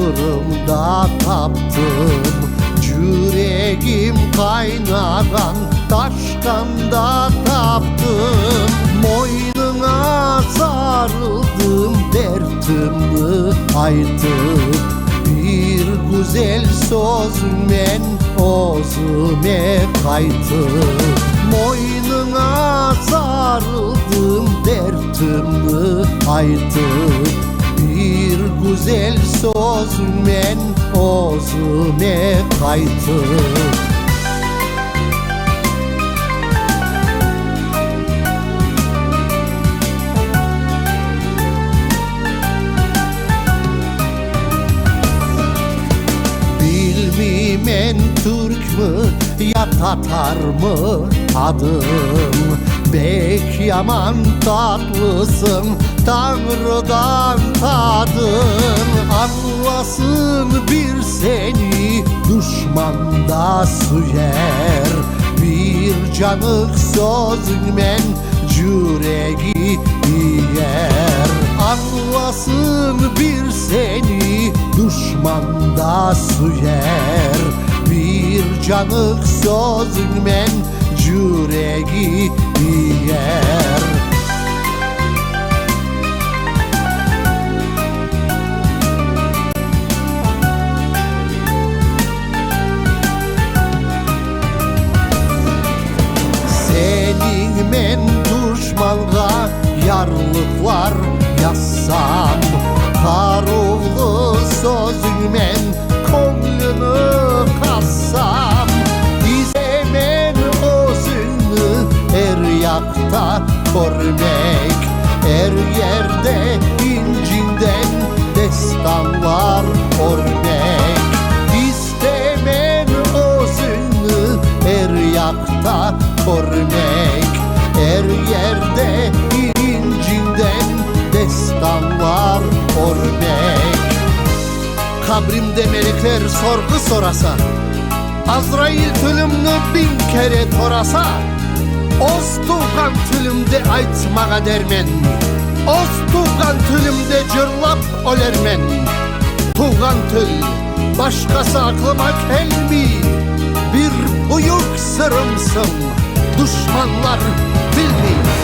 Qırımda taptım. Cüregim qaynağan Taşkanda taptım. Moynıña sarıldım dertimni aytıp, Bir güzel sözüñmen özüme qaytıp. Moynıña sarıldım dertimni aytıp, Bir güzel sözüñmen özüme qaytıp. Bilmiymen türkmi ya tatarmı adıñ, Bek yaman tatlısıñ, Tañrıdan tadıñ. Añlasın bir seni duşman da süyer, Bir canıq sözüñmen cüregi iyer. Añlasın bir seni duşman da süyer, Bir canıq sözüñmen cüregi iyer. Seniñmen duşmanğa yarlıqlar yazsam, Qaruvlı sözüñmen köñlüni qazsam, İstemen özüñni er yaqta körmek, Er yerde inciñden destanlar örmek. İstemen özüñni er yaqta körmek, Er yerde inciñden destanlar örmek. Qabrimde melekler sorğu sorasa, Azrail tülümni biñ kere torasa, Oz tuvğan tülümde aytmağa dermen, Oz tuvğan tülümde cırlap ölermen. Tuvğan til, başqası aqlıma kelmiy, Bir büyük sırımsıñ, duşmanlar bilmiy.